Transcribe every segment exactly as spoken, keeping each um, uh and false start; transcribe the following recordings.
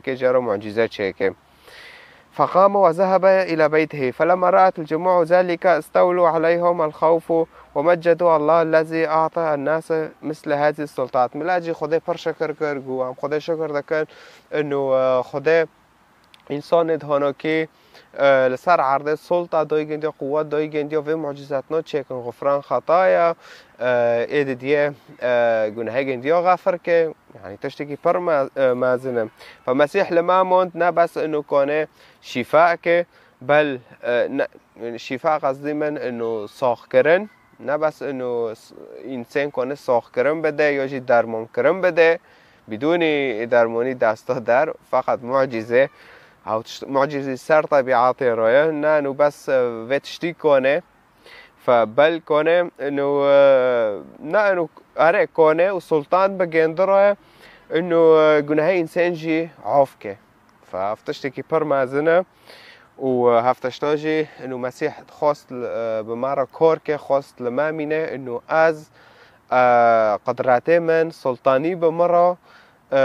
çêke, jê re mucîze çêke. فقام وذهب إلى بيته، فلما رأت الجموع ذلك استولوا عليهم الخوف ومجدوا الله الذي أعطى الناس مثل هذه السلطات. Mila jî Xwedê pir şikir kir, got, em Xwedê şikir dikin, inu, e, Xwedê însanê dihanokî, e, li ser erdê sulta doy gendiya, quwet doy gendiya, vê mucîzetna çêkin, xufran xetaya, e, ê didiyê, e, gunehê gendiya xefir ke, yani tiştekî pir me-, e, mezin e. Fe Mesîh li me mond, ne bes inu kone şîfa ke, bel, e, ne, şîfa qezdî min inu saxkirin, ne bes inu s-, însen kone saxkirin bide, yo jî dermankirin bide, bidûnî dermanî desta der, feqet mucîze, ew tişt-, mucîzî ser tebiatê re ye, ne inu bes, e, vê tiştî kone, fe bel kone, inu, e, ne inu, erê kone û sultan bi gendi re ye, inu, e, gunehê însen jî af ke. Fe ev tiştekî pir mezin e û, e, hevtişta jî inu Mesîh xwest, e, bi me re kar ke, xwest li me mîne, inu ez, e, qudretê min, sultanî bi min re, e,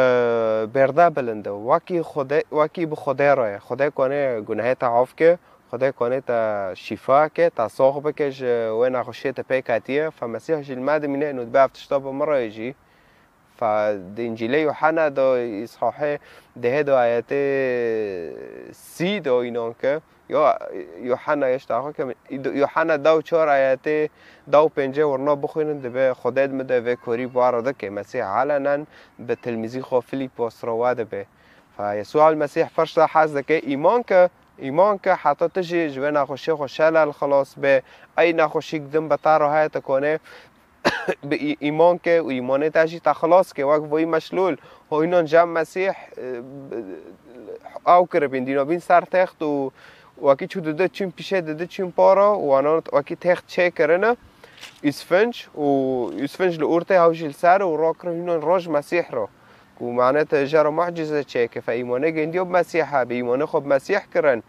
bêrde bilind e. Wekî Xwedê, wekî bi Xwedê re ye. Xwedê kone gunehê te af ke, Xwedê kone te şîfa ke, te sax bike ji wê nexweşiyê te pêk hatiye. Fe Mesîh jî li me dimîne, inu dibe ev tişta bi min re ye jî. Fe di Încîlê Yuhanna de, îsahê dehê de ayetê sî de înan ke, yo, Yuhanna yeş daxo ke, Yuhanna da û çar ayetê da û pêncê werna bixwînin, dibe Xwedê di min de vê korî bar dike. Mesîh alenen bi tilmîzî xwe Filîpos re wa dibe. Fe Yesû el Mesîh pişta hez dike, îman ke, îman ke heta tu jî ji vê nexweşiyê xwe şelal xilas be, ey nexweşîk din bi te re heye te kone, bi î-, îman ke û îmanê te jî te xilas ke, wek voyî meşlûl, ho înan cem Mesîh, e, ew kiribîn, dînobîn ser text û wekî çû dide çûn pişê dide çûn para û anan wekî text çêkirine, îsfinc û îsfinc li ortê ew jî li ser û rakirine hînan roj Mesîh re. Ku mane te jê re mucîze çêke, fe îmanê gendiyo bi Mesîh e, bi îmanê xwe bi Mesîh kirin.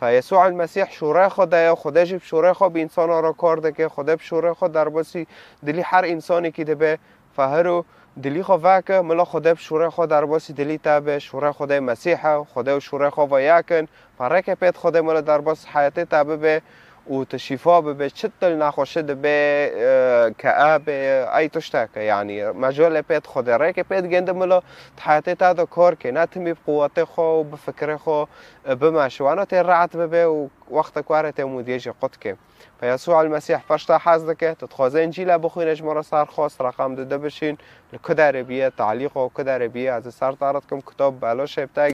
Fe Yesû el Mesîh şûrê Xwedê ye, Xwedê jî bi şûrê xwe bi însana re kar dike, Xwedê bi şûrê xwe derbasî dilî her însanekî dibe. Fe hero dilî xwe veke, mila Xwedê bi şûrê xwe derbasî dilî te be, şûrê Xwedê Mesîh e, Xwedê û şûrê xwe ve yek in. Fe rêkê pêt Xwedê mila derbas heyetê te bibe û tu şîfa bibe, çi tu li nexweşî dibe, e, ke e be, ey tişteke, yanî, mecalê pêt Xwedê, rêkê pêt gende mila di heyetê te de kar ke, ne timî bi quwetê xwe û bi fikrê xwe, e, bimeşe, wana tê rehet bibe û wexta ku erê tê mûdiyê jî qut ke. Fe Yesû el Mesîh pişta hez dike, tu dixwaze Încîla bixwîne ji me re ser xwest, reqam dide bişîn, li ku derê biye, talîqo ku derê biye, ez ê ser te re dikim, kitab belaş hê bi te